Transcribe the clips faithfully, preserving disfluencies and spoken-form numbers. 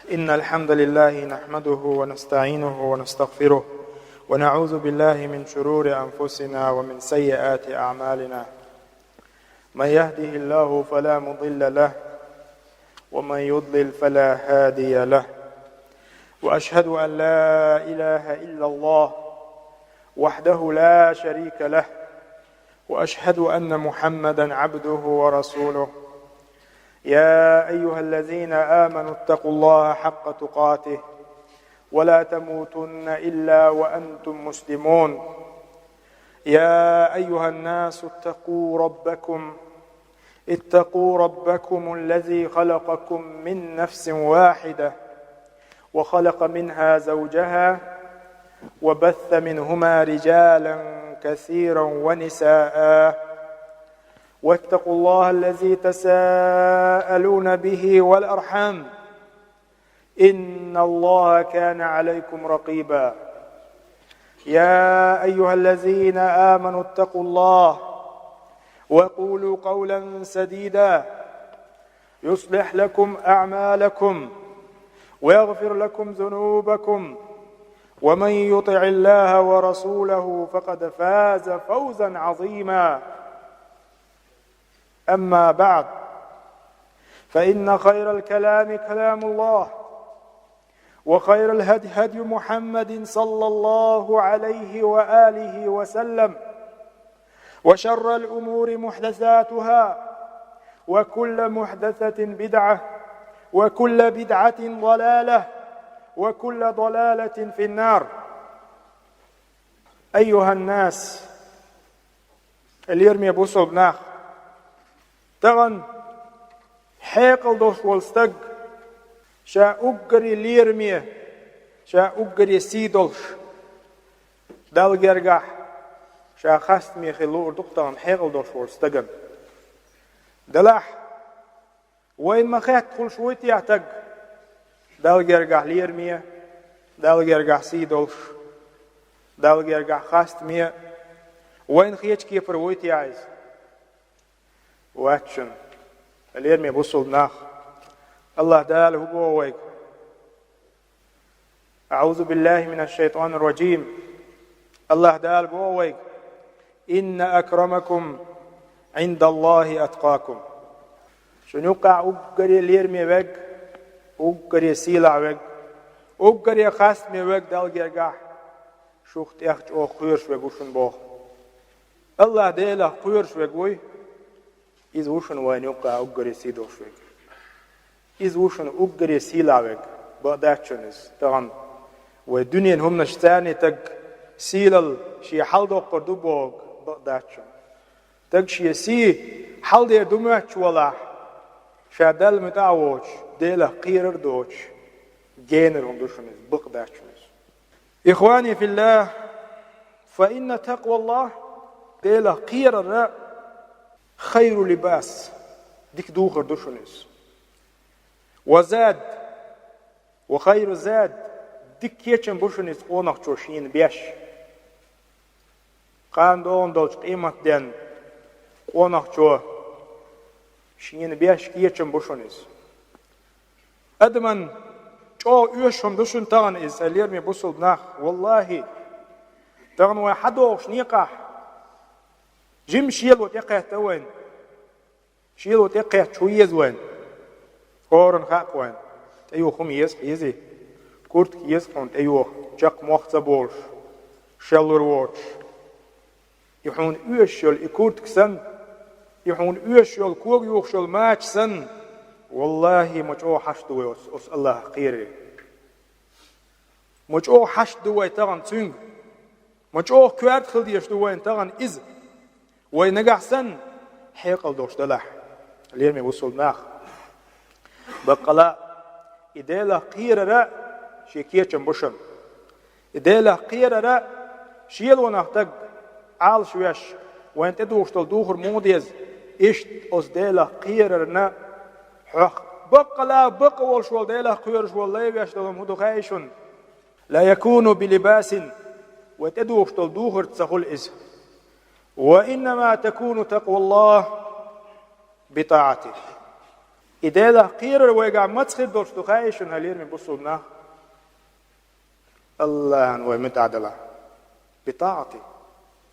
إن الحمد لله نحمده ونستعينه ونستغفره، ونعوذ بالله من شرور أنفسنا ومن سيئات أعمالنا. من يهده الله فلا مضل له، ومن يضلل فلا هادي له. وأشهد أن لا إله إلا الله وحده لا شريك له، وأشهد أن محمدا عبده ورسوله. يا أيها الذين آمنوا اتقوا الله حق تقاته ولا تموتن إلا وأنتم مسلمون. يا أيها الناس اتقوا ربكم، اتقوا ربكم الذي خلقكم من نفس واحدة، وخلق منها زوجها، وبث منهما رجالا كثيرا ونساء، واتقوا الله الذي تساءلون به والأرحام، إن الله كان عليكم رقيبا. يا أيها الذين آمنوا اتقوا الله وقولوا قولا سديدا، يصلح لكم أعمالكم ويغفر لكم ذنوبكم، ومن يطع الله ورسوله فقد فاز فوزا عظيما. أما بعد، فإن خير الكلام كلام الله، وخير الهدي هدي محمد صلى الله عليه وآله وسلم، وشر الأمور محدثاتها، وكل محدثة بدعة، وكل بدعة ضلالة، وكل ضلالة في النار. أيها الناس, лераме бусалба нах, тахана хьекъал долуш волу стаг ша уггаре лераме, ша уггаре сий долуш, Далла гергахь ша хастаме хила луур ду-кх тахана хьекъал долуш волчу стагана. Делахь, вайна ма-хеттахуьлуш вуй те стаг Далла гергахь лераме, Далла гергахь сий долуш, Далла гергахь хастаме? Вайна хетачу кепара вуй те иза? Вац шуна, лераме бусалба нах. АллахӀ Дала хӀун боху вайга? أعوذ بالله من الشيطان الرجيم. АллахӀ Дала боху вайга: إن أكرمكم عند الله أتقاكم. Шуна юккъехь уггаре лераме верг, уггаре сийлахь верг, уггаре хастаме верг Далла гергахь шух тӀех чӀогӀа кхоьруш верг ву шуна боху. АллахӀ Делах кхоьруш верг вуй, иза ву шуна вайна юккъехь уггаре сий долуш верг. Иза ву шуна уггаре сийлахь верг. Бакъ дац шуна иза. Тахана вай дуьненан хӀуманаш царний стаг сийлалла шен хьаладоккхур ду бохург бакъ дац шуна. Стаг шен сий хьаладер ду моьттуш валахь, ша Далла муьтӀахь а воцуш, Делах кхерар а доцуш, генара хӀума ду шуна иза, бакъ дац шуна иза. إخواني في الله، فإن تقوى الله, Делах кхерар а خير لباس, дика духар ду шуна иза. وزاد، وخير زاد, дика кечам бу шуна иза къонахчо шена беш. Кхана догӀун долчу къематденна къонахчо шена беш кечам бу шуна иза. Адаман чӀогӀа оьшуш хӀума ду шуна тахана иза, сан лераме бусалба нах. ВаллахӀи, тахана вай хьадогӀуш некъахь жима шело тӀекхетта вайна. Шело тӀекхетча хӀун еза вайна? ХӀоранна хаьа вайна. ТӀеюха хӀума еза, хьезий? Куртка еза хьуна тӀеюха, чекх мох ца болуш, шеллур воцуш. И хьуна оьшуш йолу и куртка санна, и хьуна оьшуш йолу кога юхуш йолу мача санна, валлахӀи, ма чӀогӀа хьашт ду вай оцу, оцу АллахӀах кхераре. Ма чӀогӀа хьашт ду вай тахана Цуьнга. Ма чӀогӀа коьрта хила дезаш ду вайна тахана иза. Вай нагахь санна хьекъал долуш делахь, лераме бусалба нах. Баккъала а, и Делах кхерар а шен кечам бу шуна. И Делах кхерар а шелонах стаг Ӏалашвеш, вайна тӀедухуш долу духар муха деза? Иштта оцу Делах кхерарна хьох баккъала а бакъ волуш волу, Делах кхоьруш волу лай веш долу хӀума хӀун ду хаьий шуна? لا يكون بلباس, вай тӀедухуш долу духарца ца хуьлу иза. وإنما تكون تقوى الله بطاعته. И Делах кхерар вайгахь маца хир долуш ду хаий шуна, хьалераме бусулба нах? Аллахьан вай муьтӀахь далахь. БитаӀати.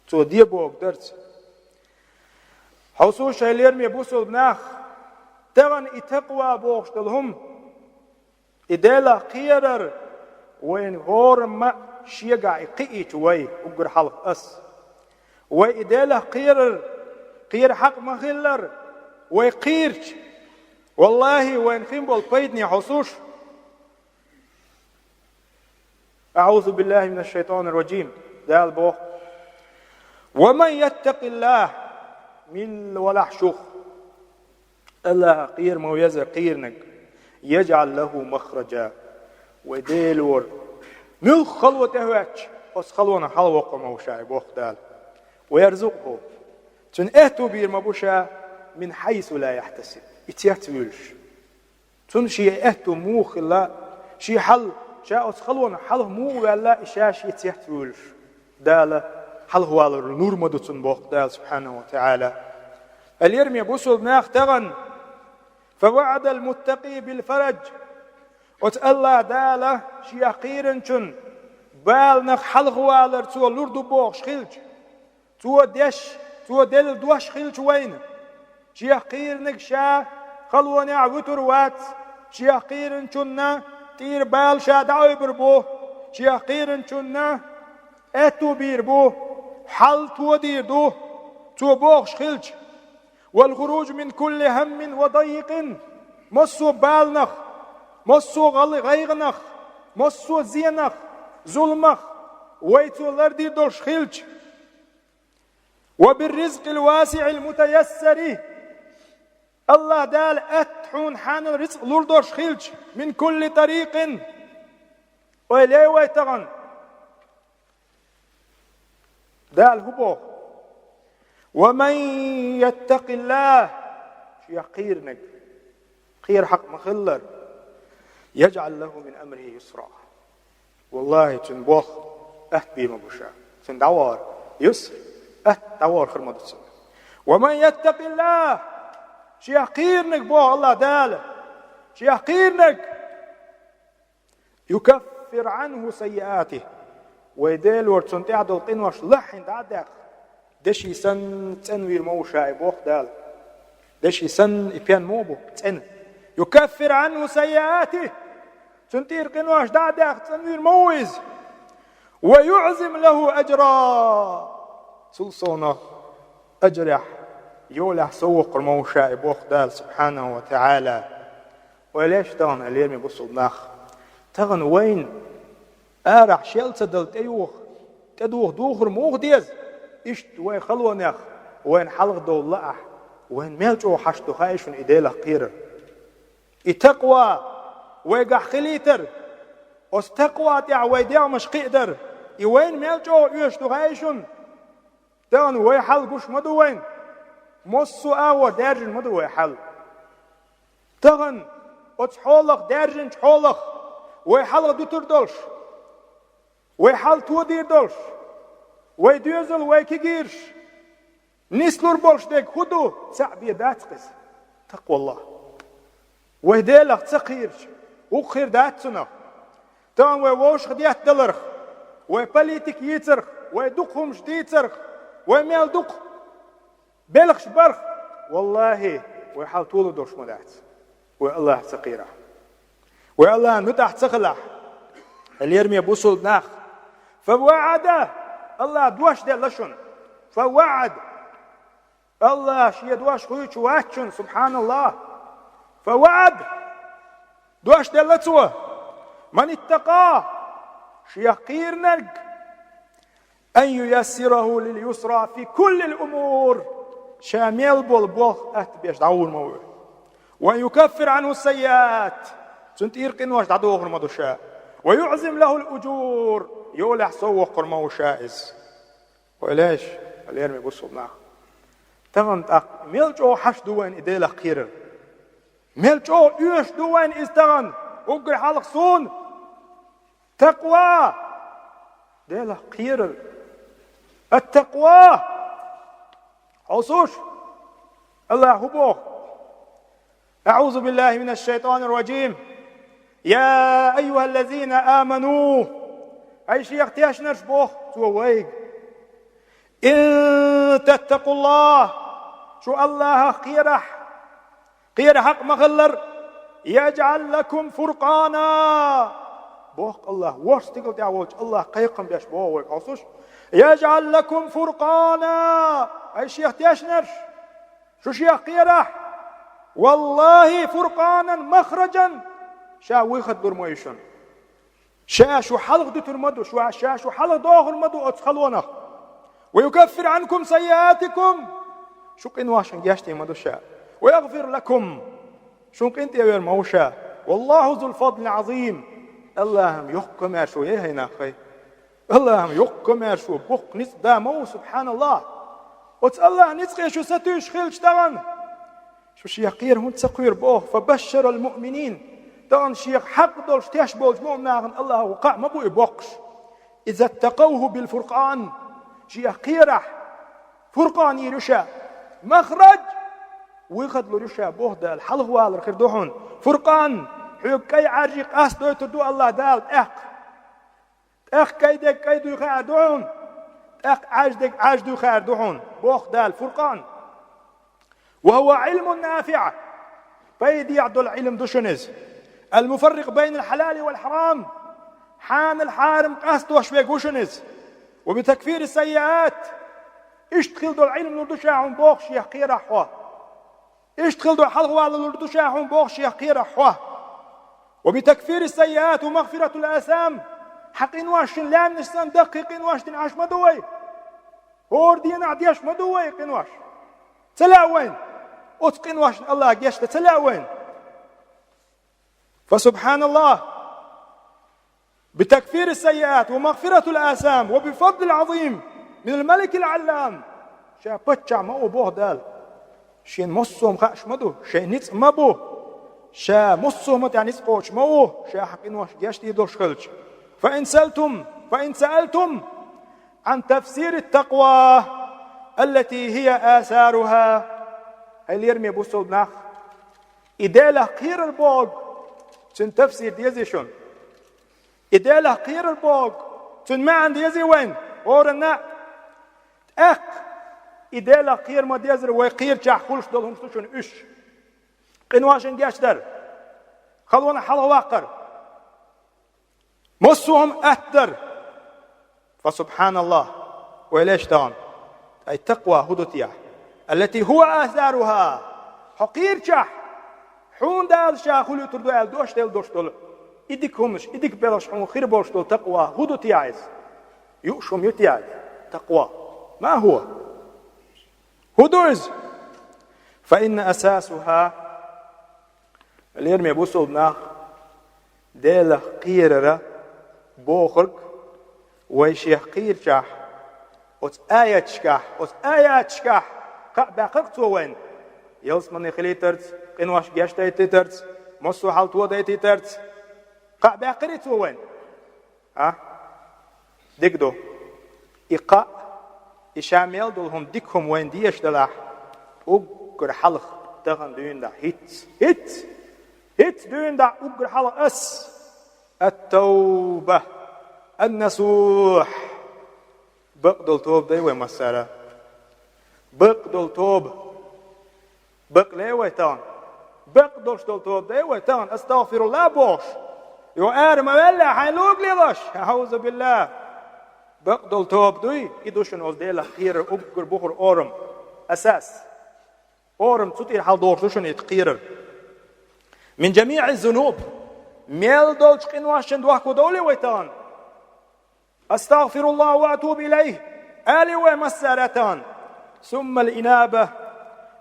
Цо дебогу дарца. Хьовсуш, хьалераме бусулба нах, тахана и такъва бохуш долу хӀума, и Делах кхерар вайна хӀорамма шегахь и кхиийча вай, уггар хьалха ас. Вай и Делах кхерар, кхера хьакъ ма-хиллара, вай кхийрча, валлахӀи, вайна хин болу пайдане хьовсуш. أعوذ بالله من الشيطان الرجيم. Дала боху: «Ва ман яттакъиллахь», милла валахь шух, Аллахах кхера ма веза кхийрниг, «яжӀал лаху махража», вай Делора муьлхха хало тӀехӀоьттича, оцу халонах хьалавоккхур ма ву ша, боху Дала. «Ва ярзукъху», цунна аьтту бийр ма бу ша, «мин хьайсу ла яхьтасиб», и цец вуьйлуш. Цунна шен аьтту муха хилла, шен хьал, ша оцу халонах хьалха муха ваьлла, и ша шен цец вуьйлуш. Дала хьалхавалар лур ма ду цунна, боху Дала субхьанаху ва таӀала. Хьалераме бусулба нах, тахана: «Фа ваӀадал муттакъи бил фараж». Оцу Аллах Дала шех кхийринчун баланах хьалхавалар цо лур ду бохуш хилча, цо деш, цо делла дош хилча вайна, шех кхийриниг ша халонехь вуьтур вац, шех кхийринчунна тӀера бала ша дӀаӀойбур бу, шех кхийринчунна аьтту бийр бу, хьал тодийр ду, цо бохуш хилча: «Вал хуруж мин кулли хӀаммин ва даййикъин», массо а баланах, массо а гӀал-, гӀайгӀанах, массо а зенах, зуламах вай цо лардийр долуш хилча, «ва бир-ризкъил васиӀил мутаяссари», Аллах Дала атта хьуна хьанал рицкъ лур долуш хилча, «мин кулли тарикъин». Ойла йой вай тахана. Дала хӀун боху? «Ва ман яттакъиллахь», шех кхийриниг, кхера хьакъ ма-хиллара, «яжӀал лаху мин амрихи юсра». ВаллахӀи, цуьнан болх атта бийр ма бу ша. Цуьнан дӀавахар, юсра, атта дӀавахар хир ма ду цуьнан. «Ва ман яттакъиллахь», шех кхийриниг, боху Аллах Дала, шех кхийриниг, «юкаффир Ӏанху саййиатихи», вай Делора цунна тӀехь долу къинош лаххьина дӀа а даьккха, деши санна цӀанвийр ма ву ша и, боху Дала. Деши санна и пен муха бу, цӀена. «Юкаффир Ӏанху саййиатихи», цунна тӀера къинош дӀа а даьккха, цӀанвийр ма ву иза. «Ва юӀзим лаху ажра», цул совнах ажрехь, йолехь сов воккхур ма ву ша и, боху Дала субхьанаху ва таӀала. Ойла йой ша тахана, лераме бусулба нах. Тахана вайна арахь шел ца дала тӀеюха, тӀедуха духур муха деза? Иштта вай халонех вайна хьалха довла лаахь, вайна мел чӀогӀа хьашт ду хаий шуна и Делах кхерар? И такъва вайгахь хилийтар, оцу такъва тӀехь вай дегӀмаш кхиадар, и вайна мел чӀогӀа оьшуш ду хаий шуна? Тахана вай хьал гуш ма ду вайна. Массо а агӀор даьржина ма ду вай хьал. Тахана оцу хьолах, даьржинчу хьолах вай хьалха дутур долуш, вай хьал тодийр долуш, вай доьзал, вай кегийраш нислур болуш дерг хӀун ду? Цхьаъ бен дац-кх иза. Такъваллахь. Вай Делах ца кхийрча, хӀуъа хир дац цунах. Тахана вай вовшах детта даларх, вай политика йийцарх, вай дукха хӀумаш дийцарх, вай мел дукха белхаш барх, валлахӀи, вай хьал тола долуш ма дац, вай Аллахах ца кхийрахь, вай Аллахьан муьтӀахь ца хилахь. Лераме бусулба нах, «фа ваӀада», Аллаха дош делла шуна. «Фа ваӀада». Аллаха шен дош хуьйцуш вац шуна, субхьаналлахӀ. «Фа ваӀада», дош делла цо. «Ман иттакъа», шех кхийринарг, «ан юяссираху лил-юсра фи куллил умур», ша мел болу болх атта беш дӀагӀур ма ву. «Ва юкаффир Ӏанху саййиат», цунна тӀера къинош дӀадохур ма ду ша. «Ва юӀзим лахул ужур», йолехь сов воккхур ма ву ша иза. Ойла йой ша, лераме бусулба нах. Тахана тӀаккха мел чӀогӀа хьашт ду вайна и Делах кхерар? Мел чӀогӀа оьшуш ду вайна иза тахана, уггар хьалха суна? Такъва! Делах кхерар. Ат-такъва! Хьовсуш, Аллаха хӀун боху? أعوذ بالله من الشيطان الرجيم. يا أيها الذين آمنوا, хӀай шех тешнарш, боху цо вайга, إن تتقوا الله, шу Аллахах кхерахь, кхера хьакъ ма-хиллара, يجعل لكم فرقانا, боху Аллах, ворхӀ стигала тӀехь волчу Аллах кхайкхам беш боху вайга хьовсуш, يجعل لكم فرقانا, хӀай шех тешнарш, шу шех кхерахь, والله فرقانا مخرجا, ша выход лур ма ю шуна. Ша шу хьалха дуьтур ма ду, шу, ша шу хьалха дохур ма ду оцу халонах. ويكفر عنكم سيئاتكم, шу къиношна гечдийр ма ду ша. ويغفر لكم, шун къинтӀера вер ма ву ша. والله ذو الفضل العظيم, Аллахьан йоккха комаьршо ю хӀай нах, хӀай. Аллахьан йоккха комаьршо, боккха ницкъ да ма ву, субхьаналлахӀ. Оцу Аллахьан ницкъе шу сатуьйсуш хилча тахана, шу шех кхера хӀунда ца кхоьру боху, فبشر المؤمنين, тахана шех хьакъ долуш теш болчу муъминашна Аллахьо кхаъ ма бу и боккхуш. إذا اتقوه بالفرقان, шех кхерахь, Фуркъан йийр ю ша. مخرج, выход лур ю ша, боху Дала, хьалхавалар хир ду хьуна. Фуркъан, хьоьга кӀайн Ӏаьржий къастадойтур ду Аллахь Дала тӀаккха. ТӀаккха кӀайн дерг кӀайн дуй хаар ду хьуна, тӀаккха Ӏаьржа дерг Ӏаьржа дуй хаар ду хьуна, боху Дала, Фуркъан. وهو علم نافع, пайдехь долу Ӏилм ду шуна иза. المفرق بين الحلال والحرام, хьанал-хьарам къастош верг ву шуна иза. وبتكفير السيئات, иштта хила долу Ӏилм лур ду ша хьуна, боху шех кхерахь хьо. Иштта хила долу хьалхавалар лур ду ша хьуна, боху шех кхерахь хьо. وبتكفير السيئات ومغفرة الآثام, хьан къиношна лаьмнаш санна, даккхий къинош дина Ӏаш ма ду вай. ХӀора дийнахь деш ма ду вай къинош. Ца лаьа вайна? Оцу къиношна Аллахь гечдан ца лаьа вайна? فسبحان الله. بتكفير السيئات ومغفرة الآثام وبفضل عظيم من الملك العلام. Ша паччахь ма ву, боху Дала. Шена массо а хааш ма ду, шайн ницкъ ма бу. Ша массо а тӀехь ницкъ кхочуш ма ву, ша хьан къинош гечдийр долуш хилча. فإن سألتم, فإن سألتم عن تفسير التقوى التي هي آثارها. ХӀай лераме бусалба нах, и Делах кхерар боху, цуьнан тафсир дезий шуна? И Делах кхерар боху, цуьнан маьӀна дезий вайна, хӀоранна а? ТӀаккха и Делах кхера ма-деззара вай кхерачохь хуьлуш долу хӀуманаш ду шуна уьш: къиношна гечдар, халонах хьалхаваккхар, массо а хӀума атта дар. فسبحان الله, вай леш тахана, ай такъва хӀун ду те? التي هو آثارها. Хьо кхерачохь, хьуна Дала ша хуьлуьйтур ду аьлла дош делла долуш долу и дика хӀуманаш, и дика белхаш хьуна хир болуш долу такъва хӀун ду те иза? Юуш хӀума ю те иза? Такъва. ما هو? ХӀун ду иза? فإن أساسها, лераме бусалба нах, Делах кхерара бохург, вай шех кхерачохь, оцу аяташкахь, оцу аяташкахь кхаъ баьккхира цо вайна, ялсамане хилийтарца, къинош гечдайтийтарца, массо а хьал тодайтийтарца, кхаъ баьккхирий цо вайна? А? Дика ду. И кхаъ, и ша мел долу хӀума, дика хӀума вайна дезаш делахь, уггар хьалха тахана дуьйна дӀа хӀинца, хӀинца, хӀинца дуьйна дӀа уггар хьалха ас: التوبة النصوح. Бакъдолу тоба дай вай массара. Бакъдолу тоба. Бакъ ле вай тахана? Бакъдолуш долу тоба дай вай тахана, астагъфируллахӀ бохуш? Йо, ара ма ваьлла, хьайн луг лелош? АӀузубиллахӀ! Бакъдолу тоба дуй, и ду шуна оцу Делах кхерар уггар бухара орам, асас. Орам цу тӀера хьалдохуш ду шуна и кхерар. من جميع الذنوب. Мел долчу къиношна дохко довлий вай тахана? أستغفر الله وأتوب إليه, алий вай массара тахана. ثم الإنابة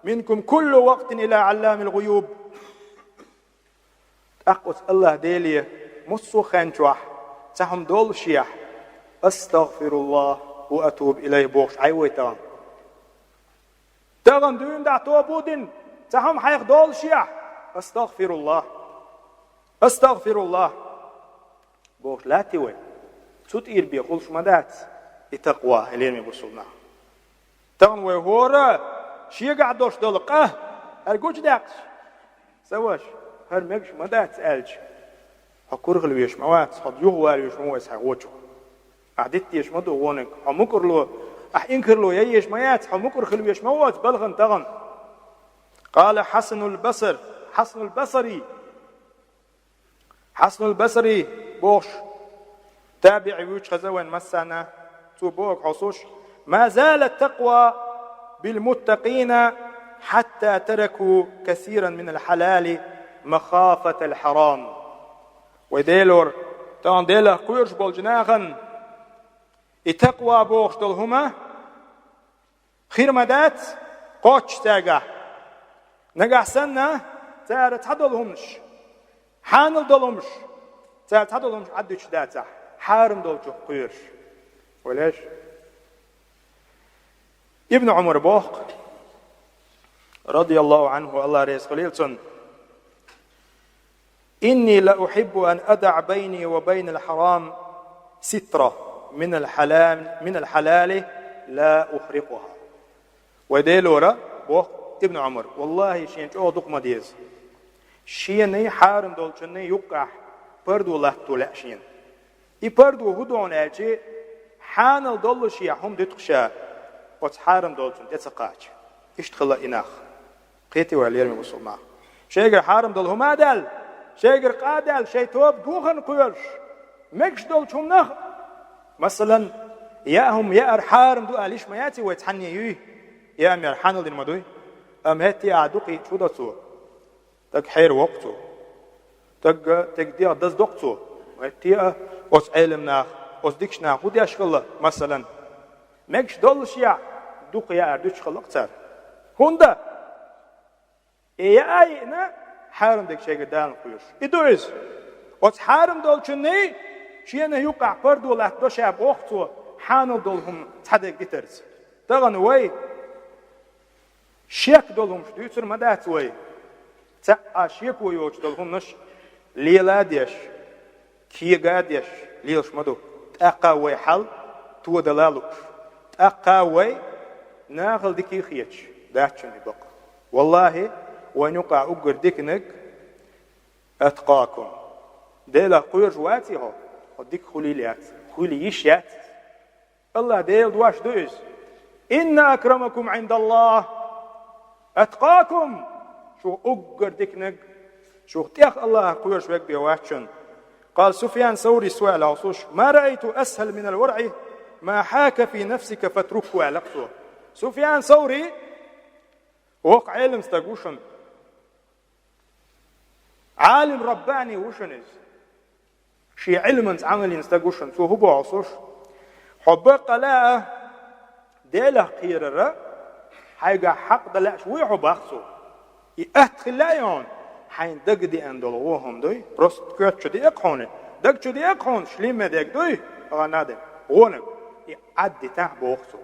منكم كل وقت إلى علام الغيوب. ТӀаккха оцу АллахӀ Деле массо а хенчохь цхьа хӀума доллушехь, أستغفر الله وأتوب إليه бохуш Ӏай вай тахана. Тахана дуьйна дӀа тоба дина, цхьа хӀума хьайх доллушехь, أستغفر الله, أستغفر الله бохуш латтий вай, цу тӀера бен хуьлуш ма дац и такъва, хьалераме бусулба нах. Тахана вай хӀора шегахь долуш долу къа, хӀара гучудаьккхаш, Ца ваш, хӀара мегаш ма дац аьлча, хьо кура хила везаш ма вац, хьо юхавала везаш ма ву вай цхьа гӀочух. Ахь диттеш ма ду гӀонаг, хьо мукӀарло, ахь инкарло яйеш ма яц, хьо мукӀар хила везаш ма ву оцу балхана тахана. قال حسن البصر، حسن البصري. Хьасанул Басри бохуш, табиӀи вуьйцуш хеза вайн массарна, цо бохург хьовсуш: ما زالت التقوى بالمتقين حتى تركوا كثيرا من الحلال مخافة الحرام. Вай Делора, тахана Делах кхоьруш болчу нахана и такъва бохуш долу хӀума хир ма дац кхоччуш цаьргахь. Нагахь санна цара цхьадолу хӀуманаш, хьанал долу хӀумаш, цара цхьадолу хӀумаш Ӏаддуьтуш дацахь, хьарам долчух кхоьруш. Валеш? Ибн Ӏумар боху, радияллаху Ӏанху, Аллах реза хуьлийла цунна: إني لأحب أن أضع بيني وبين الحرام سترة من الحلال، من الحلال لا أحرقها. Вай Делора, боху Ибн Ӏумар, валлахӀи, шена чӀогӀа дукха ма деза шена хьарам долчунна юккъехь пардо латто лаьа шена. И пардо хӀун ду аьлча, хьанал доллушехь хӀума дуьту ша, оцу хьарам долчунна тӀе ца кхача. Иштта хилла и нах. Кхетий вай, лераме бусулба нах? Шайгара хьарам долу хӀума а даьлла, шайгара къа а даьлла, шайн тоба дохарна кхоьруш, мегаш долчу хӀуманах, масалан, яа хӀума яар хьарам ду аьлла йиш ма яций вай цхьанне юй, яа хӀума яар хьанал дина ма дуй, амма хӀетте а дукха хӀиъча хӀун до цо? Стаг хьеравоккху цо. Стаг, стеган дегӀ даздоккху цо. ХӀетте а оцу Ӏелам наха, оцу дикачу наха хӀун деш хилла, масалан, мегаш доллушехь дукха яар дуьтуш хилла-кх цара. ХӀунда? И яа а йиъна, хьарам дерг шайгара даларна кхоьруш. И ду иза. Оцу хьарам долчунна шена юккъехь пардо латтадо ша, боху цо, хьанал долу хӀума цхьа дерг дитарца. Тахана вай шек долу хӀумаш дуьйцур ма дац вай. Цхьа а шеко йоцуш долу хӀуманаш лела а деш, кега а деш лелаш ма ду. ТӀаккха вай хьал тодала а лууш, тӀаккха вай нахала дика а хеташ дац шуна и бакъ. ВаллахӀи, вайн юккъехь уггар диканиг: أتقاكم. Делах кхоьруш ваций хьо? Хьо дика хуьлийла яц, хуьлийла йиш яц. Аллах Делан дош ду иза: إن أكرمكم عند الله أتقاكم. Шух уггар диканиг, шух тӀех Аллахах кхоьруш верг бен вац шуна. قال سفيان الثوري, суал хьовсуш: ما رأيت أسهل من الورع ما حاك في نفسك فاتركه, аьлла-кх цо. Суфьян Саври воккха Ӏелам стаг ву шуна. Ӏалим раббани ву шуна иза. Шен Ӏилманца Ӏамал йина стаг ву шуна. Цо хӀун боху хьовсуш? Хьо баккъала а Делах кхерар хьайгахь хьакъ дан лаьаш вуй хьо, боху цо. И атта хила лаьий хьуна? Хьайна дага деана долу вон хӀума дуй, просто коьрта чу деа-кх хьуна, дага чу деа-кх хьуна, шлемме дерг дуй, гӀанна а дерг, вонаг, и Ӏаддитахь, боху цо.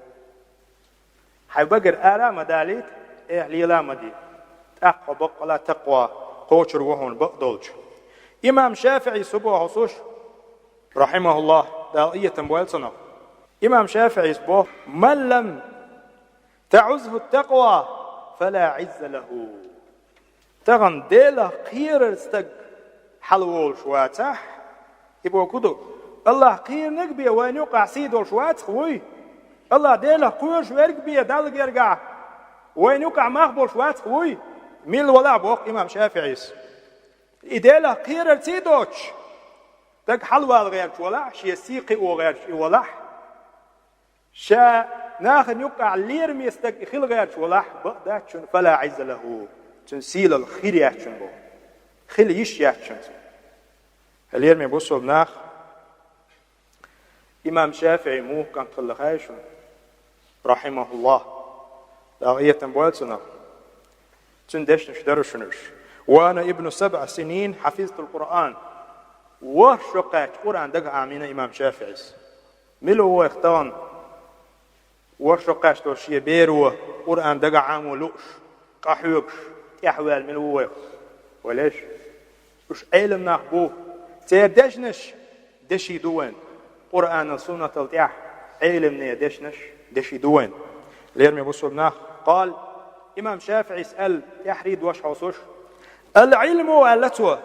Хьайн багара ара а ма далийта, эхь лела а ма де. ТӀаккха хьо баккъала а такъва кхочур ву хьуна бакъдолчу. Имам ШафиӀис хӀун боху хьовсуш, рахьимахуллах, Дала къинхетам бойла цунах. Имам ШафиӀис боху: من لم تعزه التقوى فلا عز له. Тахана Делах кхерар стаг хьалаволуш вацахь, и бохург ду, Аллах кхерниг бен вайна юккъахь сий долуш вац-кх вуй? Аллах Делах кхоьруш верг бен Далла гергахь вайна юккъахь мах болуш вац-кх вуй? Милла валахь, боху имам ШафиӀис. И Делах кхерарций доцуш, стаг хьалавала гӀерташ валахь, шен сий кхио гӀерташ и валахь, ша нахана юккъехь лераме стаг и хила гӀерташ валахь, бакъ дац шуна, فلا عز له, цуьнан сийлалла хир яц шуна боху. Хила йиш яц шуна цуьнан. Лераме бусулба нах, имам ШафиӀи муха кӀант хилла хаьий шуна, рахьимахуллах, Дала къинхетам бойла цунах. Цуьнан дешнаш дара шуна уьш. وأنا ابن سبع سنين حفظت القرآن. ВорхӀ шо кхаьчча Къуръан дагахь Ӏамийна имам ШафиӀис. Мила ву вайх тахана ворхӀ шо кхаьчча долу шен беро Къуръан дагахь Ӏамо лууш, къахьоьгуш, тӀаьхьаваьлла мила ву вайх? Валеш? Уьш Ӏелам нах бу. Церан дешнаш деши ду вайн. Къуръанал, суннатал тӀехь Ӏеламнехан дешнаш деши ду вайн. Лераме бусулба нах, къала, имам ШафиӀис аьлла, тӀаьххьарий дош хьовсуш: العلم, аьлла цо,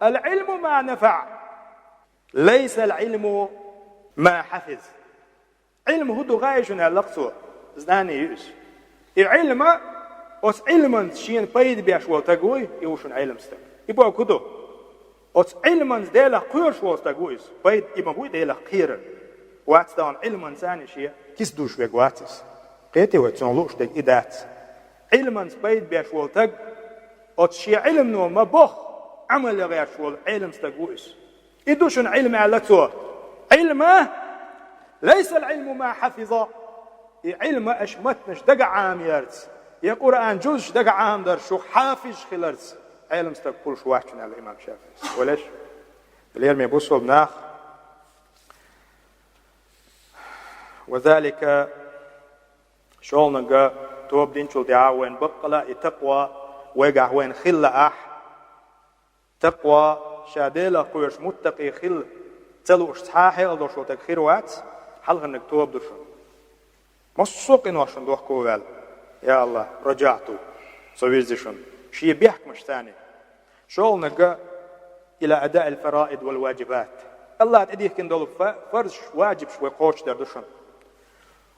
العلم ما نفع, ليس العلم ما حفظ. Ӏилма хӀун ду хаий шуна, аьлла цо, знание ю иза. И Ӏилма, оцу Ӏилманца шена пайда беш волу стаг вуй, и ву шуна Ӏилма стаг. И бохург хӀун ду? Оцу Ӏилманца Делах кхоьруш волу стаг ву иза. Пайда и ма хуй Делах кхерар. Вац тахана Ӏилманца а шен киса дуьйш верг вац иза. Кхетий вай, цунах лууш дерг и дац. Ӏилманца пайда беш волу стаг, оцу шен Ӏилмано ма-бохху, Ӏамал ян гӀерташ волу Ӏелам стаг ву иза. И ду шуна Ӏилма, аьлла цо. العلم, ليس العلم ما حفظ. И Ӏилма аша маттанаш дага Ӏамаярца, я Къуръан жузаш дага Ӏамадарца, шу хьафизаш хиларца Ӏелам стаг хуьлуш вац шуна, аьлла имам ШафиӀис. Валеш, лераме бусулба нах. وذلك, шолгӀаниг, тоба динчул тӀаьхьа вайна баккъала и такъва вайгахь вайна хилла ахь. Такъва, ша Делах кхоьруш муттакъи хила ца лууш цхьа а хьекъал долуш волу стаг хир вац, хьалхарниг тоба ду шуна. Массо а къинош шуна дохко ваьлла. Я АллахӀ, رجعت, со вирзи шуна шен бехкамашца. ШолгӀаниг, إلى أداء الفرائض والواجبات. АллахӀа тӀедихкина долу фа-, фарзаш, ваджибаш вай кхочушдар ду шуна.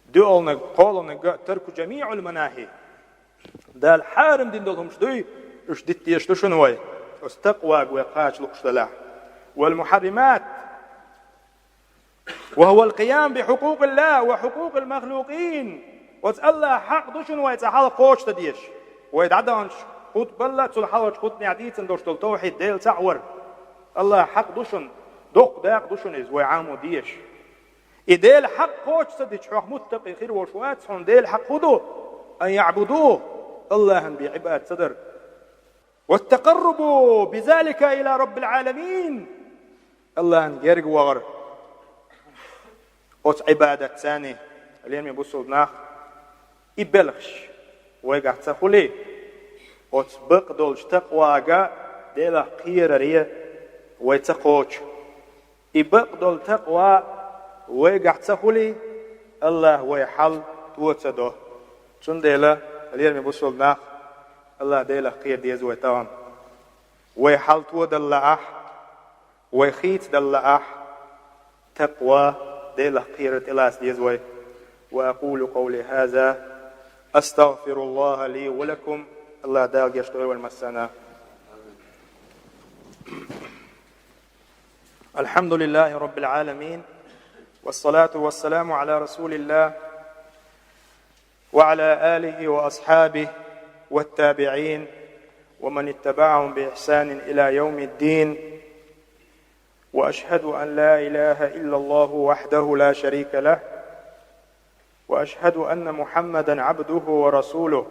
ДоьалгӀаниг, кхоалгӀаниг, ترك جميع المناهي. Дала хьарам дина долу хӀумаш дуй, уьш дита дезаш ду шуна вай, оцу такъвага вай кхача лууш делахь. والمحرمات, وهو القيام بحقوق الله وحقوق المخلوقين. Оцу АллахӀан хьакъ ду шуна вай цкъа хьалха кхочушдан дезаш. Вай дӀадаханчу хутбалла, цул хьалхарчу хутбанехь дийцина долуш долу тавхьид, Дела цхьаъ вар. АллахӀан хьакъ ду шуна, доккха дакъа ду шуна иза, вай Ӏамо дезаш. И Делан хьакъ кхочуш ца дича, хьох муттакъи хир волуш вац, хьуна Делан хьакъ хӀун ду? أن يعبدوه, АллахӀан бен Ӏибадат ца дар. والتقرب بذلك إلى رب العالمين. АллахӀан герга вахар оцу Ӏибадатца, лераме бусулба нах. И белхаш вайгахь ца хуьлий, оцу бакъдолчу такъвага, Делах кхераре вай ца кхочу. И бакъдолу такъва вайгахь ца хуьлий, АллахӀа вай хьал то ца до. Цундела, лераме бусулба нах, АллахӀ Делах кхера деза вай тахана. Вай хьал то далла ахь, вай хийца далла ахь, такъва, Делах кхерар тӀелаца деза вай. وأقول قولي هذا، أستغفر الله لي ولكم. АллахӀ Дала гечдойла вайн массарна. الحمد لله رب العالمين، والصلاة والسلام على رسول الله وعلى آله وأصحابه والتابعين ومن اتبعهم بإحسان إلى يوم الدين. وأشهد أن لا إله إلا الله وحده لا شريك له، وأشهد أن محمدا عبده ورسوله.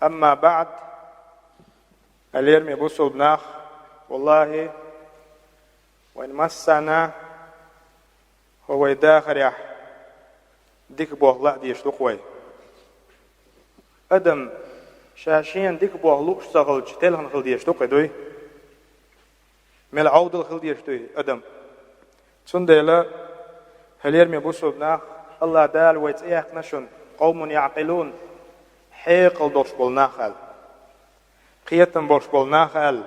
أما بعد، лераме бусулба нах, валлахӀи, вайн массарна хӀо вай дахарехь дика болх лаа дезаш ду-кх вай. Адам ша шена дика болх лууш ца хилча, телхина хила дезаш ду-кх и, дуй? Мел Ӏовдал хила дезаш дуй адам? Цундела, хьо лераме бусулба нах, АллахӀ Дала вай цӀе яьккхина шуна, قوم يعقلون, хьекъал долуш болу нах аьлла, кхетам болуш болу нах аьлла.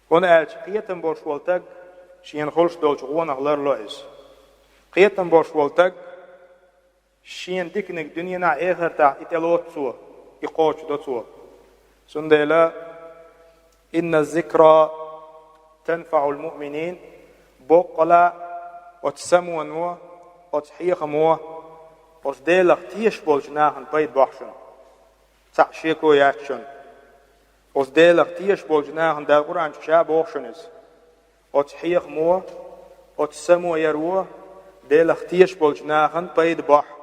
ХӀунда аьлча кхетам болуш волу стаг шена хуьлуш долчу гӀонах ларло иза. Кхетам болуш волу стаг шена диканиг дуьненахь, эхартахь и тӀелоцу цо, и кхочушдо цо. Цундела, إن الذكرى تنفع المؤمنين, боккъала оцу самоно, оцу хьехамо, оцу Делах тешаш болчу нахана пайда бохьу шуна. Цхьаъ шеко яц шуна. Оцу Делах тешаш болчу нахана Дала Къуръан чу ша боху шуна иза. Оцу хьехамо, оцу самояро Делах тешаш болчу нахана пайда бохьу.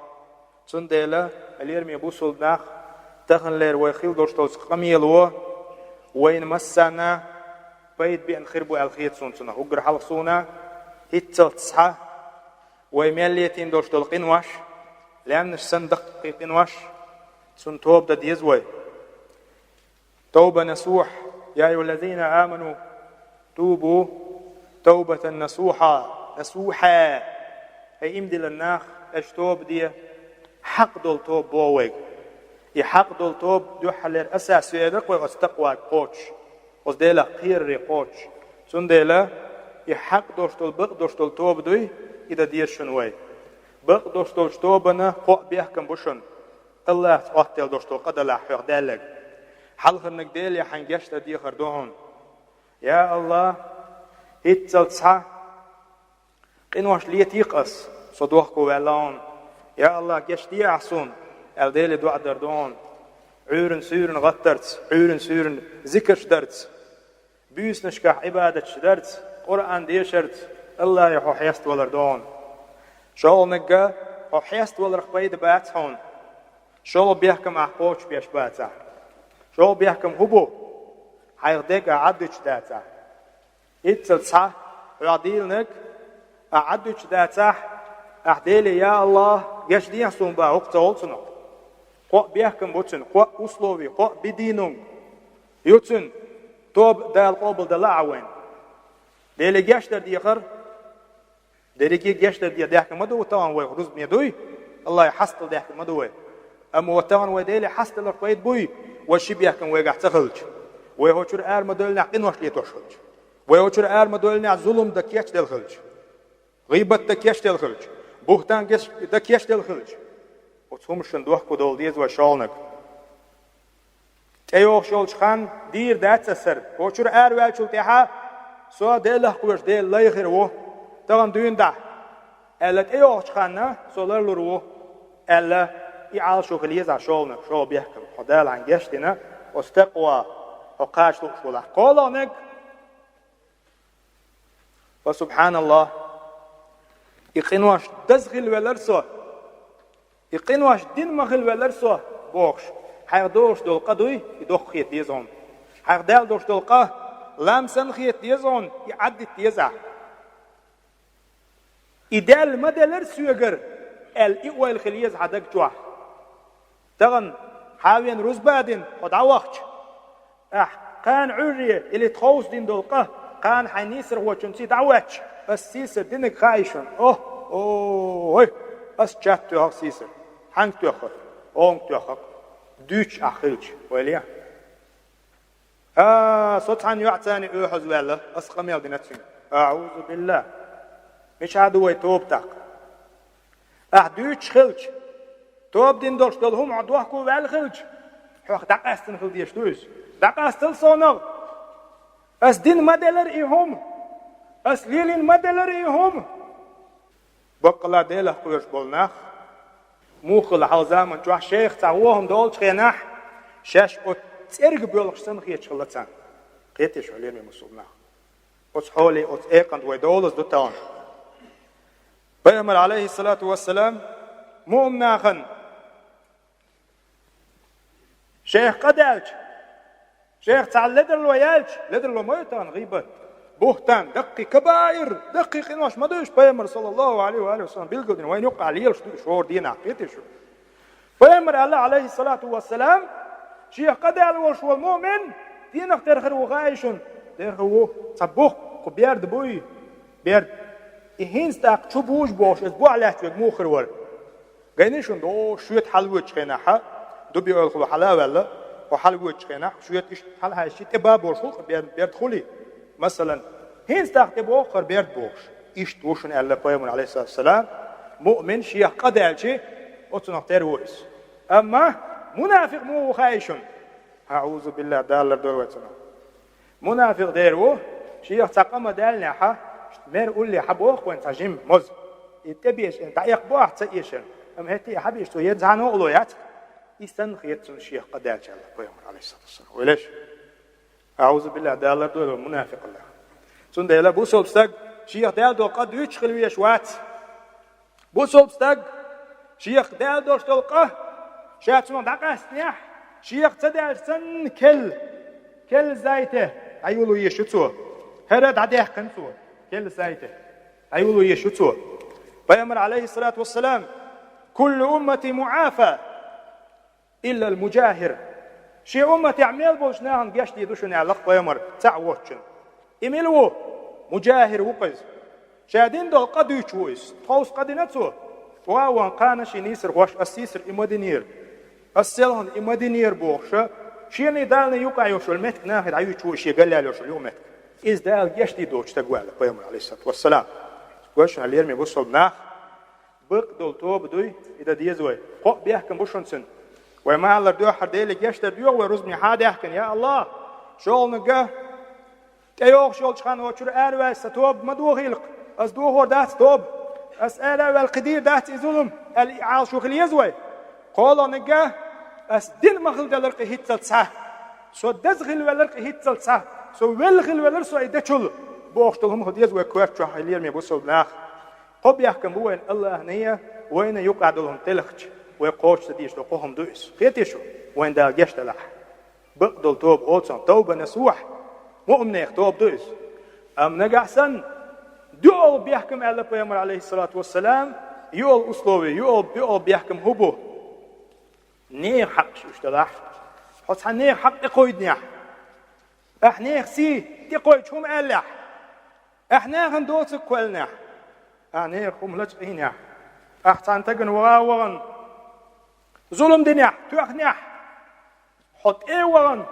Цундела, лераме бусулба нах, таханлера вай хила долуш долчу къамело вайна массарна пайда беана хир бу аьлла хета суна цунах. Уггар хьалха суна хӀинццалц схьа вай мел летийна долуш долу къинош, лаьмнаш санна даккхий къинош, цунна тоба дан деза вай. Тавба насухь, يا أيها الذين آمنوا توبوا توبة نصوحا, насухьа, хӀай иман диллина нах, аша тоба де, хьакъ долу тоба боху вайга. И хьакъ долу тоба дуьххьарлера асас ю эр вай оцу такъвага кхочуш, оцу Делах кхераре кхочуш. Цундела и хьакъ долуш долу, бакъ долуш долу тоба дуй, и дан деза шуна вай. Бакъ долуш долчу тобанна кхоъ бехкам бу шуна. Аллахьца Ӏоттаделла долуш долу къа далахь хьоьх даьлларг. Хьалхарниг Деле хьайн гечдар дехар ду хьуна. Я Аллахь, хӀинццалц цхьа къинош летийх ас, со дохко ваьлла хьуна. Я Аллахь, гечде ахь суна, аьлла Деле доӀа дар ду хьуна. Ӏуьйранна-суьйранна гӀаттарца, Ӏуьйранна-суьйранна зикарш дарца, буьйсанашкахь Ӏибадаташ дарца, Къуръан дешарца Аллахье хьо хьеставалар ду хьуна. ШолгӀаниг, хьо хьеставаларх пайда бац хьуна. ШолгӀа бехкам ахь кхочушбеш бацахь. ШолгӀа бехкам хӀун бу? Хьайх дерг ахь Ӏадуьтуш дацахь. ХӀинццалц цхьа хьоьх дийланиг ахь Ӏадуьтуш дацахь, ахь Деле: «Я Аллахь, гечдехьа суна» бохург ца хуьлу цунах. Кхоъ бехкам бу цуьнан, кхоъ условий, кхоъ бедуьйниг ю цуьнан, тоба Дала къобалдала ахь вайн. Деле гечдар дехар, дерриге гечдар дехар даьхкина ма ду тахана вай, рузбане дуй, Аллахье хьастадала даьхкина ма ду вай. Амма вот тахана вай Деле хьастадаларх пайда буй, вай ши бехкам вайгахь ца хилча. Вай хӀокху чуьра ара ма доьллинехь къинош летош хилча. Вай хӀокху чуьра ара ма доьллинехь зулам дан кечделла хилча. ГӀийбат дан кечделла хилча. Бухтан геш-, дан кечделла хилча. Оцу хӀуманашна дохко довла деза вай шолгӀаниг. ТӀейогӀуш йолчу ханна дийр дац аса хӀара. ХӀокху чуьра араваьллачул тӀаьхьа со Делах кхоьруш Делан лай хир ву, тахана дуьйна дахь, аьлла, тӀейогӀучу ханна со ларлур ву, аьлла, и Ӏалашо хила еза шолгӀаниг, шолгӀа бехкам. Хьо Дала хьайн гечдина, оцу такъва хьо кхача лууш волахь. КхоалгӀаниг, ва субхьаналлахь, и къинош даза хила велара со, и къинош дина ма хила велара со, бохуш, хьайх долуш долу къа дуй, и доккха хета деза хьуна. Хьайх даьлла долуш долу къа лам санна хета деза хьуна, и Ӏаддита деза ахь. И даьлла ма делара соьгара, аьлла, и ойла хила еза хьан даг чохь. Тахана хьан вен рузба а дина, хьо дӀавахча, ахь кхана Ӏуьйре или тховса дина долу къа кхана хьайн нийсархочуьнца дӀахӀоьттича, ас сийсара динарг хаий шуна? Ох, ой, ас чат тоьхна сийсара. Хьанга тоьхна? Онга тоьхна. Дуьйцуш ахь хилча, ойла е. А, со цхьана йоӀца оьхьазваьлла, ас къамел дина цуьнга. АӀузу биллахӀ. Мичахь ду вай тоба тӀаккха? Ахь дуьйцуш хилча, тоба дина долуш долу хӀума хьо дохко ваьлла хилча, хьох дӀакъаьстина хила дезаш ду иза. ДӀакъастал сонах. Ас дина ма делара и хӀума. Ас лелийна ма делара и хӀума. Баккъалла Делах кхоьруш болу нах, муха хилла хьалха заман чохь шайх цхьа вохам долчу хенахь, шаьш оцу цӀерга боьлхуш санна хеташ хилла царна. Кхетий шу, лераме мусулман нах? Оцу хьоле, оцу экъанта вай долаза ду тахана. Пайхамар, алейхиссалату вассалам, муъмин нахана шайх къа даьлча, шайх цхьа ледарло яьлча, ледарло ма ю тахана гӀийбат, бухтан, даккхий кабаир, даккхий къинош ма ду уьш, Пайхамар, саллаллаху алейхи ва алейхи ва саллам, билгалдина, вайна юкъахь лелаш ду уьш хӀора дийнахь, кхетий шу? Пайхамар аьлла, алейхиссалату вассалам, шайх къа даьлла волуш волу муъмин, дийнах тера хир ву хаий шуна? Тера хир ву. Цхьа бухкъ, кху берда буй, берда. И хӀинца тӀаккха чу бужу бохуш, иза бухь лаьтташ верг муха хир вара? Гайний шуна, о, шоьта хьалавоьдучу хенахь, дуби ойлахула хьала а ваьлла, хьо хьалавоьдучу хенахь, шоьта иштта хьалахьаьжча, тӀе ба болуш хуьлу, бер-, берда хуьлий? Масалан, хӀинца тӀаккха тӀе боху хӀара берда бохуш. Иштта ву шуна аьлла Пайхамар, алейхиссалату вассалам, муъмин шайх къа даьлча, оцунах тера ву иза. Амма мунафикъ муха ву хаий шуна? АӀузу биллахӀ, Дала лардойла вай цунах. Мунафикъ дера ву, шайх цхьа къа ма даьллинехь, мер улле хьан боху вайн цхьа жима моза. И тӀе беша, дӀаэккха боху ахь ца эшарна. Амма хӀетте а хьан беша, цо ерзахьа новкъарло яц. И санна хета цунна шайх къа даьлча аьлла Пайхамар, алейхиссалату вассалам. Вай леш? АӀузу биллахӀ, Дала лардойла вай мунафикъаллах. Цундела бусалба стаг шайх даьлла долу къа дуьйцуш хила везаш вац. Бусалба стаг шайх даьлла долуш долу къа, ша цунах дӀакъаьстинехь, шайх ца даьлча санна келла, келла зайта дӀайоло езаш ю цо. ХӀара дӀадаьккхина цо, келла зайта дӀайоло езаш ю цо. Пайхамар, алейхиссалату вассалам: «Куллу уммати муӀафа, иллал мужахир». Шен умматехь мел болчу нахана гечдийр ду шуна аьлла-кх Пайхамар, цхьаъ воцчунна. И мила ву? Мужахир ву-кх иза. Ша дина долу къа дуьйцуш ву иза. Тховса къа дина цо. Ван-ван кхана шен нийсархошка ас сийсара и ма динера. Ас селхан и Мадинера бохуша, шена Далла юкъа йолуш йолу меттиг нахе дӀаюьйцуш ву шен галъяьлла йолуш йолу юкъаметтиг. Иза Дала гечдийр доцуш стаг ваьлла, пайхамар, алейхиссалату вассалам. Гочна лераме бусалба нах, бакъ долу тоба дуй, и дан деза вай. Кхоъ бехкам бу шуна цуьнан. Вай ма-аллара дуьххьара Деле гечдар доьху вай рузбане хьа а даьхкина: «Я Аллах, шолгӀаниг тӀейогӀуш йолчу ханна чуьра араваьлча сан тоба ма дохийла-кх, ас дохор дац тоба, ас ара а ваьлла кхин дийр дац и зулам», аьлла, и Ӏалашо хила еза вай. КхоалгӀаниг: «Ас дина ма хила делара-кх и хӀинццалц схьа, со деза хила велара-кх и хӀинццалц схьа, со велла хила велара со и дечул», бохуш долу хӀума хила деза вай коьрта чохь, хьайн лераме бусалба нах. Кхо бехкам бу вайна Аллахьна а, вайна а юкъахь долу хӀума телхча, вай кхочуш ца дезаш долу кхо хӀума ду иза. Кхетий шу, вайна Дала гечделахь? Бакъ долу тоба оцунах, тавба насухь, муъминех тоба ду иза. Амма нагахь санна, доьалгӀа бехкам, аьлла пайхамар, алейхиссалату вассалам, йоьалгӀа условие, йоьалгӀа, йоьалгӀа бехкам хӀун бу? Нехан хьакъаш уьш делахь. Хьо цхьана нехан хьакъ тӀекхойдинехь, ахь нехан сий тӀекхойчу хӀума аьллехь, ахь нахана доцург кхоьллинехь, ахь нехан хӀума лачкъийнехь, ахь цхьана стагана ваха а вахана, зулам динехь, тоьхнехь, хьо тӀе а вахана,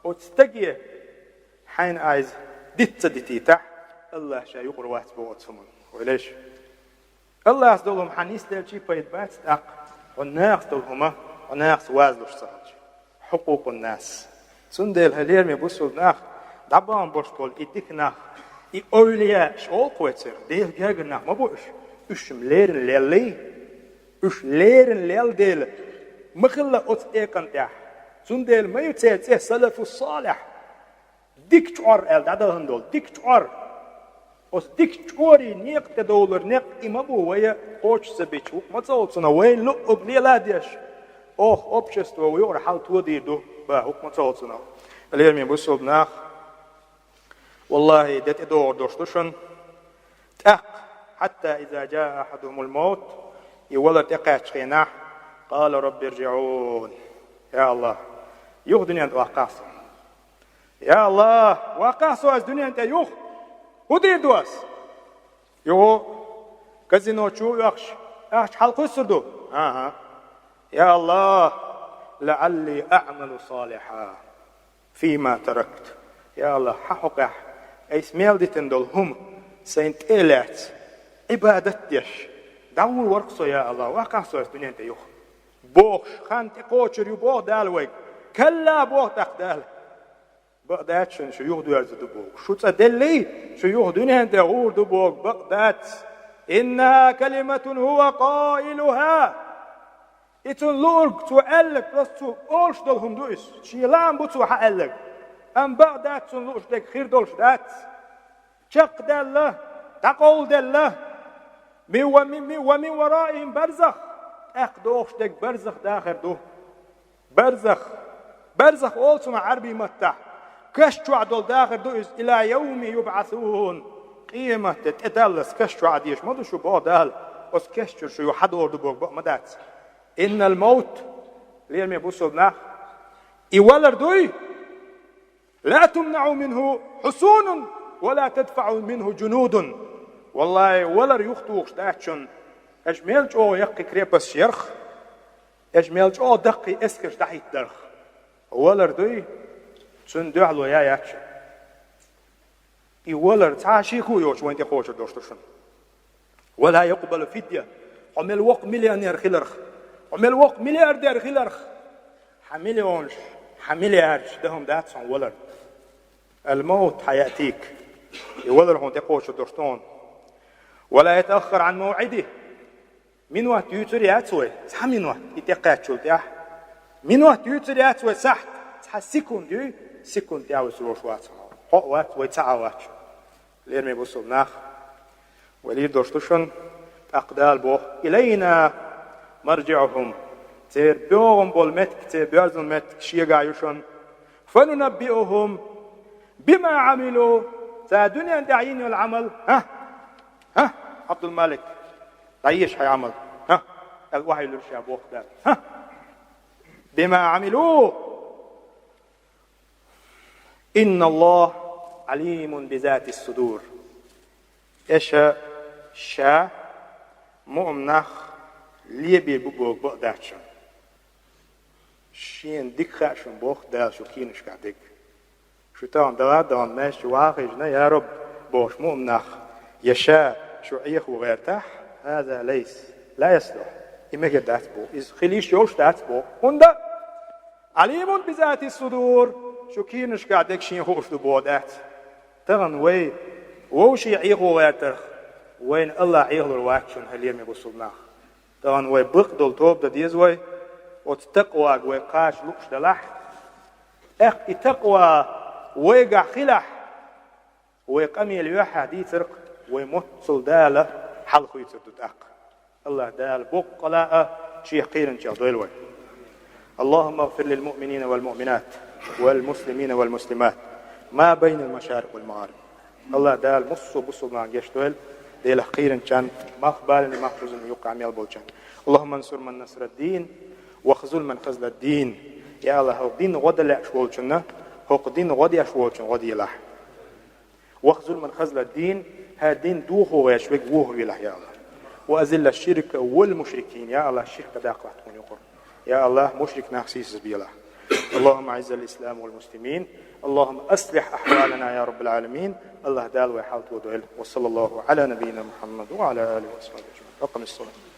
оцу стаге хьайна иза диц ца дитийтахь, Аллахь ша юкъара вац боху оцу хӀуманна. Вай леш? Аллахьца долу хӀума хьан нисделчий пайда бац, тӀаккха хьо нахаца долу хӀума, хьо нахаца вазлуш ца хилча. Хьукъукъун нас. Цундела, хьайн лераме бусалба нах, дӀабахана болуш болу и дика нах, и овлияаш олу-кх вай церан, Делан гергара нах ма бу уьш. Уьш-м леррина леллий, уьш леррина лелла дела, ма хилла оцу экъан тӀехь. Цундела ма ю церан цӀе салафу салихь. Дика чкъор аьлла дӀадахана долу, дика чкъор. Оцу дика чкъорийн некъа тӀедовлар некъ и ма бу, вай кхочуш ца бича, хӀуъа ма ца олу цунах, вайна луъург лела а деш, оха общество юкъара хьал тодийр ду, бан, хӀуъа ма ца олу цунах. Лераме бусалба нах, валлахӀи, де тӀедогӀур долуш ду шуна. ТӀаккха, хьатта иза джаа ахьадухумул маут, и валар тӀекхаьччу хенахь, къала рабби рджиӀун. Я Аллах, юха дуьнен тӀе ваккхахьа со. Я Аллах, ваккхахьа со ас дуьнен тӀе юха. ХӀун дийр ду ас? Юха казино чу а оьхуш, ахча хьалакхуьссур ду? ХӀан-хӀа. Я Аллах, лаӀалли аӀмалу салихьан фима таракт. Я Аллах, хьан хьокъехь айса мел дитина долу хӀума сайна тӀе а лаьцна, Ӏибадат деш, дӀагӀур вара-кх со, я Аллах, ваккхахьа со ас дуьнен тӀе юха. Бохуш, хан тӀекхочур ю боху Дала вайга. Калла, боху тӀаккха Дала. Бакъ дац шуна, шу юха доьрзур ду боху. Шу цӀа деллий, шу юха дуьнен тӀе гӀур ду боху, бакъ дац. Иннаха калиматун хӀува къаилуха. И цунна луург цо аьлларг, просто цо олуш долу хӀума ду иза. Шен лаам бу цо хьан аьлларг. Амма бакъ дац, цунна лууш дерг хир долуш дац. Чекхдаьлла, дӀакъовладелла, ми ва ми, ми ва мин вараихим барзах, тӀаккха дохуш дерг барзах дахар ду. Барзах. Барзах олу цунах Ӏарбийн маттахь. Каш чохь долу дахар ду иза, ила йовми юбӀасун. Къематде тӀедаллалц каш чохь а дезаш ма ду шу, боху Дала. Оцу каш чуьра шу юха хьадогӀур ду боху бакъ ма дац. Иннал маут, лераме бусалба нах, и валар дуй, ла тумнаӀу минху хьусунун, ва ла тадфаӀу минху джунудун. Валлахи, валар юхатухуш дац шуна, аша мел чӀогӀа яккхий крепосташ ярх, аша мел чӀогӀа даккхий эскарш дӀахӀиттарх. Валар дуй, цунна дуьхьало ян яц шуна. И валар цхьа а шеко йоцуш вайна тӀекхочур долуш ду шуна. Ва ла юкъбалу фидйа. Хьо мел воккха миллионер хиларх, хьо мел воккха миллиардер хиларх, хьан миллионаш, хьан миллиардаш дан хӀума дац хьуна валар. Ал-маут хьаятик. И валар хьуна тӀекхочур долуш ду хьуна. Ва ла ятааххар Ӏан мавӀидихи. Минот юьйцур яц вай, цхьа минот, и тӀекхаьччул тӀаьхьа. Минот юьйцур яц вай, сахьт, цхьа секунд юй, секунд тӀаьхьа вуьсур волуш вац хьуна. Хьо а вац, вай цхьа а вац. Лераме бусалба нах, вай лийр долуш ду шуна, тӀаккха Дала боху: илайна марджиӀухум. Церан боьгӀун болу меттиг, церан боьрзун меттиг шегахь ю шуна. Фанунаббиухум бима Ӏамилу. Цара дуьнен тӀехь йина йолу Ӏамал, хӀа? ХӀа, Абдулмалик, дӀаеша хьайн Ӏамал, хӀа? Аьлла, охьайиллира ша боху Дала. ХӀа? Бима Ӏамилу. Инналлаха Ӏалимун бизатис судур. Аша ша муъмин нах лебийр бу боху бакъ дац шуна. Шена дика хаьа шуна боху Дала шу кийранашкахь дерг. Шу тахана дагӀа а даьлла, маьждиг чу ваха а хьежна, я Рабби, бохуш муъмин нах, я ша шу Ӏехо гӀертахь, хӀаза лайса, ла яслухь. И мегар дац боху. Иза хила йиш йолуш дац боху. ХӀунда? Ӏалимун би зати судур, шу кийранашкахь дерг шена хууш ду боху дац. Тахана вай вовшийн Ӏехо гӀертарх, вайна АллахӀ Ӏехалур вац шуна, хьоме бусулба нах. Тахана вай бакъдолу тоба дан деза вай, оцу такъвага вай кхача лууш делахь, тӀаккха и такъва вайгахь хилахь, вай къамел юьххьехь дийцарх, вай моццул Дала хьалхавуьйцур ду тӀаккха. АллахӀ Дала боккъала а Шех кхийринчех дойла вай. اللهم اغفر للمؤمنين والمؤمنات والمسلمين والمسلمات ما بين المشارق والمغارب. АллахӀ Дала массо а бусулбанна гечдойла, Делах кхийринчарна, малхбалина, малхбузина юккъехь мел болчарна. اللهم انصر من نصر الدين واخذل من خذل الدين. Я АллахӀ, хӀокху динна гӀо дан лаьаш волчунна, хӀокху динна гӀо деш волчунна гӀо делахь. واخذل من خذل الدين, хӀара дин дохо гӀерташ верг вохо велахь, я АллахӀ. وأذل الشرك والمشركين, я АллахӀ, ширк даккхалахь тхуна юкъара. Я АллахӀ, мушрик нах сийсаз белахь. اللهم أعز الإسلام والمسلمين. اللهم أصلح أحوالنا يا رب العالمين. АллахӀ Дала вай хьал тодойла. وصلى الله على نبينا محمد وعلى آله وصحبه أجمعين. أقم الصلاة.